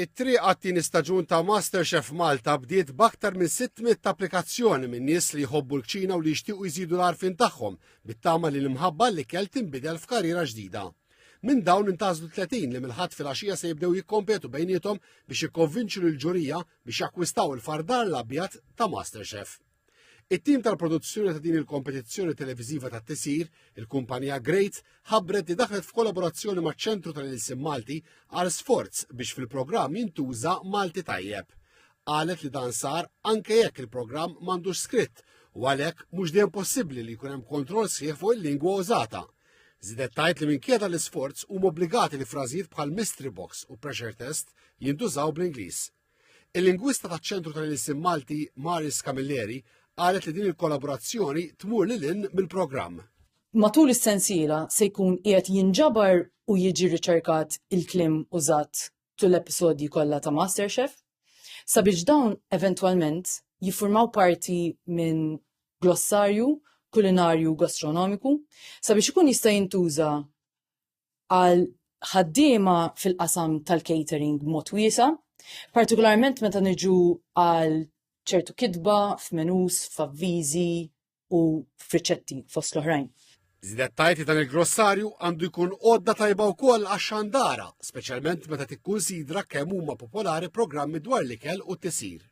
It-triq għat-tieni staġun ta' MasterChef Malta bdiet b'aktar minn 600 applikazzjoni minn nies li jħobbu l-kċina u li jixtiequ jżidu l-għarfien tagħhom bit-tama li l-imħabba l-ikel tinbidel f'karriera ġdida. Minn dawn intgħażlu 30 li mill-Ħadd filgħaxija se jibdew jikkompetu bejniethom biex jikkonvinċu lill-ġurija biex jakkwistaw il-fardar l-abjad ta' MasterChef. It-tim tal-produzzjoni ta' din il-kompetizzjoni televiżiva ta' tisir, il-kumpanija Great, ħabbret li daħlet f'kollaborazzjoni maċ-Ċentru tal-Ilsien Malti għal sforz biex fil-programm jintuża Malti tajjeb. Qalet li dan sar anke jekk il-programm m'għandux skritt u għalhekk mhux dejjem possibbli li jkun hemm kontroll sħiħ fuq il-lingwa użata. Żiedet tgħid li minkejja dan l-isforz huma obbligati li frażijiet bħal mystery box u pressure test jintużaw bl-Ingliż. Il-lingwista taċ-Ċentru tal-Ilsien Malti Maris Camilleri qalet li din il-kollaborazzjoni tmur lil hinn mill-programm. Matul is-sensiela se jkun qiegħed jinġabar u jiġi riċerkat il-kliem użat tul l-episodji kollha ta' MasterChef sabiex dawn eventwalment jiffurmaw parti minn glossarju kulinarju gastronomiku sabiex ikun jista' jintuża għal ħaddiema fil-qasam tal-catering b'mod wiesa', partikolarment meta niġu għal ċertu kitba f'menus, f'avviżi u f'riċetti fost l-oħrajn. Żiedet tgħid li dan il-grossarju għandu jkun għodda tajba wkoll għax-xandara, speċjalment meta tikkunsidra kemm huma popolari programmi dwar l-ikel u t-tisir.